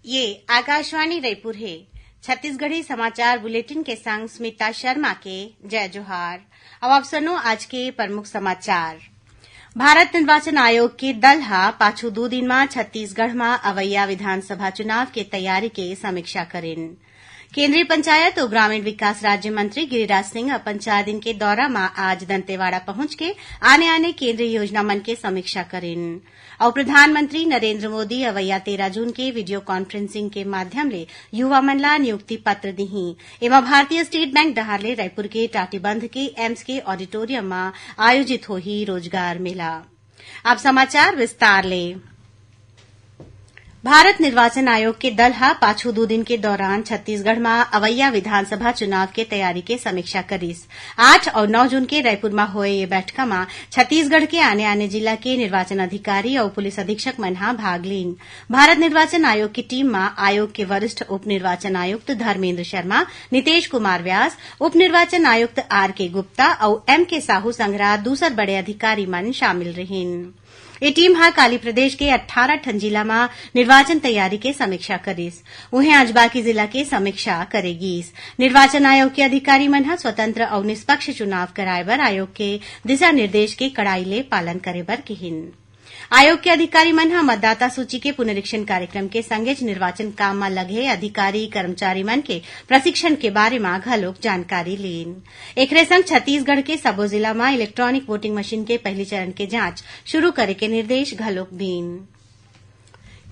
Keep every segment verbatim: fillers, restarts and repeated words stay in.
ये आकाशवाणी रायपुर हे। छत्तीसगढ़ी समाचार बुलेटिन के संग स्मिता शर्मा के जय जोहार। अब आप सुनो आज के प्रमुख समाचार। भारत निर्वाचन आयोग के दल ह पाछू दू दिन म छत्तीसगढ़ म अवइया विधानसभा चुनाव के तैयारी के समीक्षा करिन। केंद्रीय पंचायत अउ ग्रामीण विकास राज्य मंत्री गिरिराज सिंह अपन चार दिन के दौरा म आज दंतेवाड़ा पहुंच के आने-आने केंद्रीय योजना मन के समीक्षा करिन। अउ प्रधानमंत्री नरेंद्र मोदी अवइया तेरह जून के वीडियो कॉन्फ्रेंसिंग के माध्यम ले युवा मन ला नियुक्ति पत्र दिही। एमा भारतीय स्टेट बैंक डहार ले रायपुर के टाटीबंध के एम्स के ऑडिटोरियम म आयोजित होही रोजगार मेला। अब समाचार विस्तार ले। भारत निर्वाचन आयोग के दल ह पाछू दू दिन के दौरान छत्तीसगढ़ म अवइया विधानसभा चुनाव के तैयारी के समीक्षा करिस। आठ अउ नौ जून के रायपुर म होए ये बैठका म छत्तीसगढ़ के आने-आने जिला के निर्वाचन अधिकारी अउ पुलिस अधीक्षक मन ह भाग लीन। भारत निर्वाचन आयोग की टीम म आयोग के वरिष्ठ उप निर्वाचन आयुक्त धर्मेंद्र शर्मा, नितेश कुमार व्यास, उप निर्वाचन आयुक्त आर के गुप्ता अउ एम के साहू संघरा दूसर बड़े अधिकारी मन शामिल रहिन। ये टीम ह काली प्रदेश के अट्ठारह ठन जिला म निर्वाचन तैयारी के समीक्षा करिस। उहें, आज बाकी जिला के समीक्षा करे गीस। निर्वाचन आयोग के अधिकारी मन ह स्वतंत्र अउ निष्पक्ष चुनाव कराए बर आयोग के दिशा निर्देश के कड़ाई ले पालन करे बर किहिन। आयोग के अधिकारी मन ह मतदाता सूची के पुनरीक्षण कार्यक्रम के संगेच निर्वाचन काम म लगे अधिकारी, कर्मचारी मन के प्रशिक्षण के बारे म घलोक जानकारी लीन। एखरे संग छत्तीसगढ़ के सबो जिला म इलेक्ट्रॉनिक वोटिंग मशीन के पहिली चरण के जांच शुरू करे के निर्देश घलोक दीन।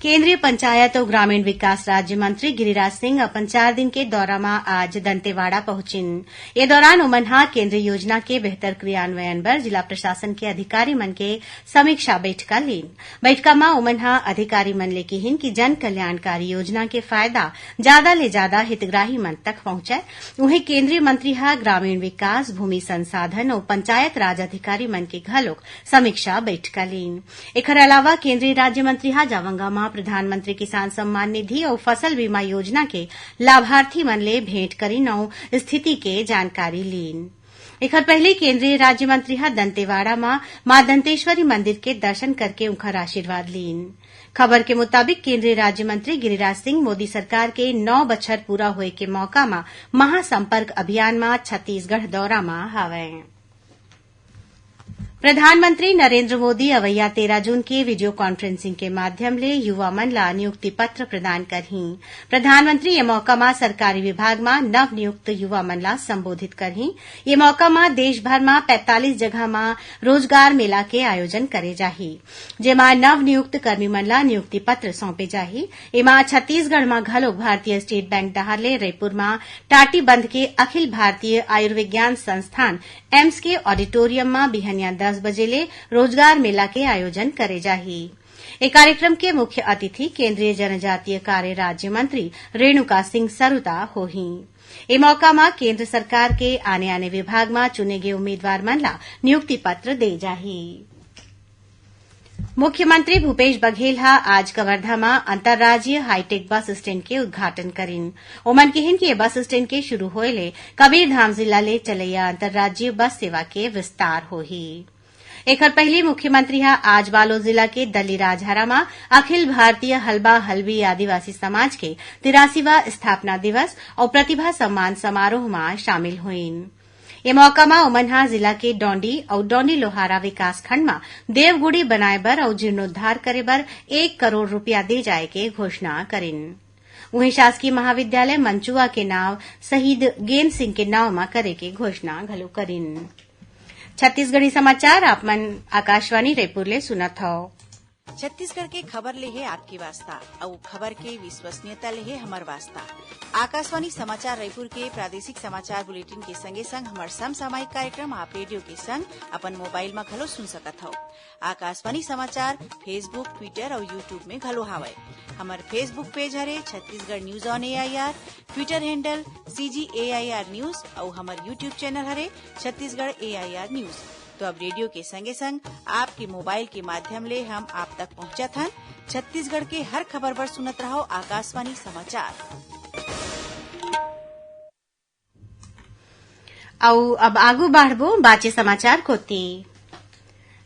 केंद्रीय पंचायत अउ ग्रामीण विकास राज्य मंत्री गिरिराज सिंह अपन चार दिन के दौरा म आज दंतेवाड़ा पहुंचिन। ये दौरान उमन ह केंद्रीय योजना के बेहतर क्रियान्वयन बर जिला प्रशासन के अधिकारी मन के समीक्षा बैठका लीन। बैठका म उमन ह अधिकारी मन ले किहिन कि जन कल्याणकारी योजना के फायदा जादा ले जादा हितग्राही मन तक पहुंचय। उहें, केंद्रीय मंत्री ह ग्रामीण विकास, भूमि संसाधन अउ पंचायत राज अधिकारी मन के घलोक समीक्षा बैठका लीन। एखर अलावा केंद्रीय राज्य मंत्री ह जावंगा म प्रधानमंत्री किसान सम्मान निधि अउ फसल बीमा योजना के लाभार्थी मन ले भेंट करिन अउ स्थिति के जानकारी लीन। एखर पहिली केंद्रीय राज्य मंत्री ह दंतेवाड़ा म मां दंतेश्वरी मंदिर के दर्शन करके उंखर आशीर्वाद लीन। खबर के मुताबिक, केंद्रीय राज्य मंत्री गिरिराज सिंह मोदी सरकार के नौ बछर पूरा होए के मौका म महासंपर्क अभियान म छत्तीसगढ़ दौरा म हवय। प्रधानमंत्री नरेंद्र मोदी अवइया तेरह जून के वीडियो कॉन्फ्रेंसिंग के माध्यम ले युवा मन ला नियुक्ति पत्र प्रदान करही। प्रधानमंत्री ये मौका म सरकारी विभाग म नवनियुक्त युवा मन ला संबोधित करही। ये मौका म देश भर म पैंतालीस जगह म रोजगार मेला के आयोजन करे जाही, जेमा नवनियुक्त कर्मी मन ला नियुक्ति पत्र सौंपे जाही। एमा छत्तीसगढ़ म घलोक भारतीय स्टेट बैंक डहार ले रईपुर म टाटीबंध के अखिल भारतीय आयुर्विज्ञान संस्थान, एम्स के ऑडिटोरियम म बिहनिया दस बजे ले रोजगार मेला के आयोजन करे जाही। ए कार्यक्रम के मुख्य अतिथि केंद्रीय जनजातीय कार्य राज्य मंत्री रेणुका सिंह सरुता होही। ए मौका म केंद्र सरकार के आने-आने विभाग म चुने गे उम्मीदवार मन ला नियुक्ति पत्र दे जाही। मुख्यमंत्री भूपेश बघेल ह आज कवर्धा म अंतर्राज्यीय हाईटेक बस स्टैंड के उद्घाटन करिन। ओमन किहिन कि ये बस स्टैंड के शुरू होए ले कबीरधाम जिला ले चलैया अंतर्राज्यीय बस सेवा के विस्तार होही। एखर पहिली मुख्यमंत्री ह आज बालोद जिला के दल्लीराजहरा म अखिल भारतीय हलबा हलबी आदिवासी समाज के तिरासीवा स्थापना दिवस अउ प्रतिभा सम्मान समारोह म शामिल होइन। ए मौका म ओमन ह जिला के डौंडी अउ डौंडी लोहारा विकासखंड म देवगुड़ी बनाए बर अउ जीर्णोद्धार करे बर एक करोड़ रूपिया दे जाए के घोषणा करिन। उहें, शासकीय महाविद्यालय मंचुआ के नाव शहीद गेम सिंह के नाव म करे के घोषणा घलो करिन। छत्तीसगढ़ी समाचार आप मन आकाशवाणी रायपुर ले सुनत हव। छत्तीसगढ़ के खबर ले हे आपके वास्ता, अउ खबर के विश्वसनीयता ले हे हमर वास्ता। आकाशवाणी समाचार रायपुर के प्रादेशिक समाचार बुलेटिन के संगे संग हमर समसामयिक कार्यक्रम आप रेडियो के संग अपन मोबाइल म घलो सुन सकत हव। आकाशवाणी समाचार Facebook, Twitter अउ YouTube में घलो हावय। हमर Facebook पेज हरे Chhattisgarh news on AIR, Twitter handle CG AIR news अउ हमर YouTube चैनल हरे छत्तीसगढ़ एआईआर न्यूज। तो अब रेडियो के संगे संग आपके मोबाइल के माध्यम ले हम आप तक पहुंचत हन। छत्तीसगढ़ के हर खबर बर सुनत रहव आकाशवाणी समाचार। अउ अब आगू बढ़बो बाचे समाचार कोती।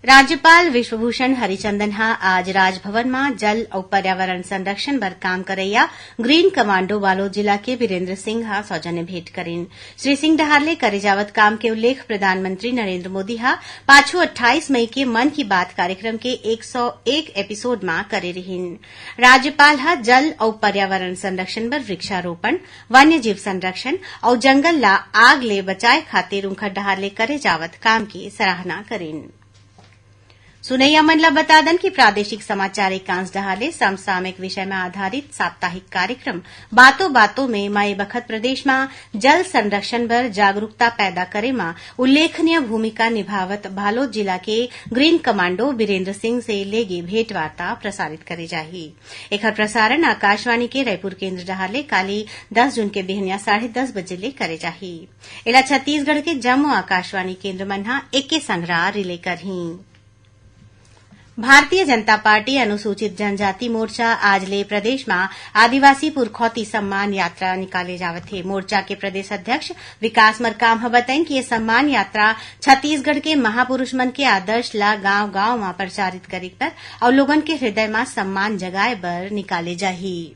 राज्यपाल विश्वभूषण हरिचंदन ह आज राजभवन म जल अउ पर्यावरण संरक्षण बर काम करइया ग्रीन कमांडो बालोद जिला के वीरेंद्र सिंह ह सौजन्य भेंट करिन। श्री सिंह डहार ले करे जावत काम के उल्लेख प्रधानमंत्री नरेंद्र मोदी ह पाछू अट्ठाईस मई के मन की बात कार्यक्रम के एक सौ एक एपिसोड म करे रिहिन। राज्यपाल ह जल अउ पर्यावरण संरक्षण बर वृक्षारोपण, वन्य जीव संरक्षण अउ जंगल ला आग ले बचाए खातिर उंखर डहार ले करे जावत काम के सराहना करिन। सुनइया मन ला बता दन कि प्रादेशिक समाचार एकांश डहार ले समसामयिक विषय म आधारित साप्ताहिक कार्यक्रम बातों बातों में म ए बखत प्रदेश म जल संरक्षण बर जागरूकता पैदा करे म उल्लेखनीय भूमिका निभावत बालोद जिला के ग्रीन कमांडो वीरेंद्र सिंह से लेगे भेंटवार्ता प्रसारित करे जाही। एखर प्रसारण आकाशवाणी के रायपुर केंद्र डहार ले काली दस जून के बिहनिया साढ़े दस बजे ले करे जाही। एला छत्तीसगढ़ के जम्मो आकाशवाणी केंद्र मन ह एके संघरा रिले करही। भारतीय जनता पार्टी अनुसूचित जनजाति मोर्चा आज ले प्रदेश म आदिवासी पुरखौती सम्मान यात्रा निकाले जावत हे। मोर्चा के प्रदेश अध्यक्ष विकास मरकाम ह बताइन कि ये सम्मान यात्रा छत्तीसगढ़ के महापुरुष मन के आदर्श ला गांव-गांव म प्रचारित करे बर अउ लोगन के हृदय म सम्मान जगाए बर निकाले जाही।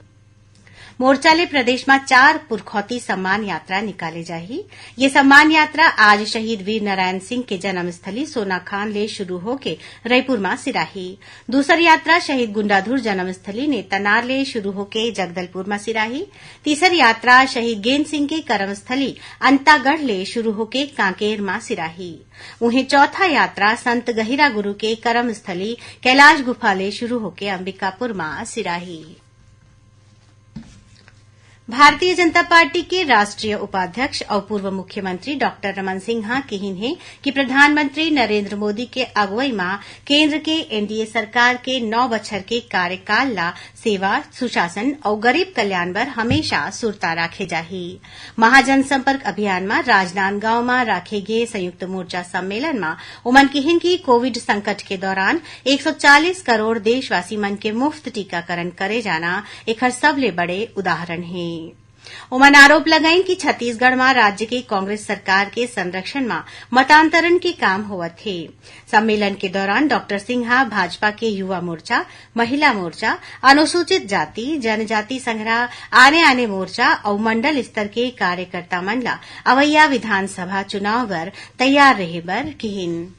मोर्चा ले प्रदेश म चार पुरखौती सम्मान यात्रा निकाले जाही। ये सम्मान यात्रा आज शहीद वीर नारायण सिंह के जन्मस्थली सोनाखान ले शुरू होके रईपुर म सिराही। दूसर यात्रा शहीद गुंडाधुर जन्मस्थली नेतानार ले शुरू होके जगदलपुर म सिराही। तीसर यात्रा शहीद गेंद सिंह के कर्मस्थली अंतागढ़ ले शुरू होके कांकेर म सिराही। उहें चौथा यात्रा संत गहिरा गुरु के कर्मस्थली कैलाश गुफा ले शुरू होके अंबिकापुर म सिराही। भारतीय जनता पार्टी के राष्ट्रीय उपाध्यक्ष अउ पूर्व मुख्यमंत्री डॉक्टर रमन सिंह ह किहिन हे कि प्रधानमंत्री नरेंद्र मोदी के अगुवई म केंद्र के एनडीए सरकार के नौ बछर के कार्यकाल ला सेवा, सुशासन अउ गरीब कल्याण बर हमेशा सुरता राखे जाही। महाजनसंपर्क अभियान म राजनांदगांव म राखे गे संयुक्त मोर्चा सम्मेलन म ओमन किहिन कि कोविड संकट के दौरान एक सौ चालीस करोड़ देशवासी मन के मुफ्त टीकाकरण करे जाना एखर सबले बड़े उदाहरण हे। ओमन आरोप लगाइन कि छत्तीसगढ़ म राज्य के कांग्रेस सरकार के संरक्षण म मतांतरण के काम होवत हे। सम्मेलन के दौरान डॉक्टर सिंह ह भाजपा के युवा मोर्चा, महिला मोर्चा, अनुसूचित जाति, जनजाति संघरा, आने-आने मोर्चा अउ मंडल स्तर के कार्यकर्ता मन ला अवइया विधानसभा चुनाव बर तैयार रहे बर किहिन।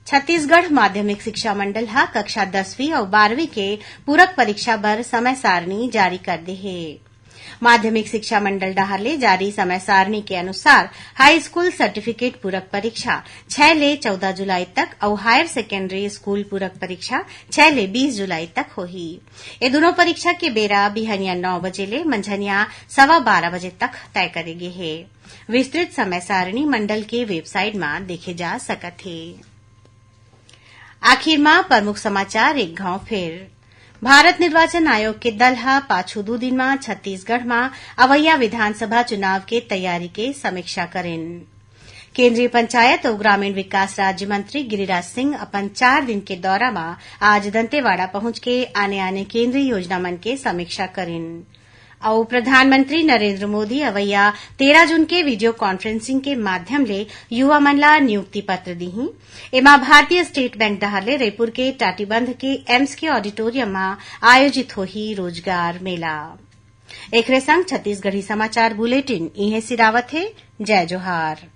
छत्तीसगढ़ माध्यमिक शिक्षा मंडल ह कक्षा दसवीं अउ बारहवीं के पूरक परीक्षा बर समय सारणी जारी कर दे हे। माध्यमिक शिक्षा मंडल डहार ले जारी समय सारणी के अनुसार हाई स्कूल सर्टिफिकेट पूरक परीक्षा छह ले चौदह जुलाई तक अउ हायर सेकेंडरी स्कूल पूरक परीक्षा छह ले बीस जुलाई तक होही। ए दुनों परीक्षा के बेरा बिहनिया नौ बजे ले मंझनिया सवा बारह बजे तक तय करे गे हे। विस्तृत समय सारणी मंडल के वेबसाइट म देखे जा सकत हे। आखिर म प्रमुख समाचार एक घांव फेर। भारत निर्वाचन आयोग के दल ह पाछू दू दिन म छत्तीसगढ़ म अवइया विधानसभा चुनाव के तैयारी के समीक्षा करिन। केंद्रीय पंचायत अउ ग्रामीण विकास राज्य मंत्री गिरिराज सिंह अपन चार दिन के दौरा म आज दंतेवाड़ा पहुंच के आने-आने केंद्रीय योजना मन के समीक्षा करिन। अउ प्रधानमंत्री नरेंद्र मोदी अवइया तेरह जून के वीडियो कॉन्फ्रेंसिंग के माध्यम ले युवा मन ला नियुक्ति पत्र दिही। एमा भारतीय स्टेट बैंक डहार ले रईपुर के टाटीबंध के एम्स के ऑडिटोरियम म आयोजित होही रोजगार मेला। एखरे संग छत्तीसगढ़ी समाचार बुलेटिन इहें सिरावत हे। जय जोहार।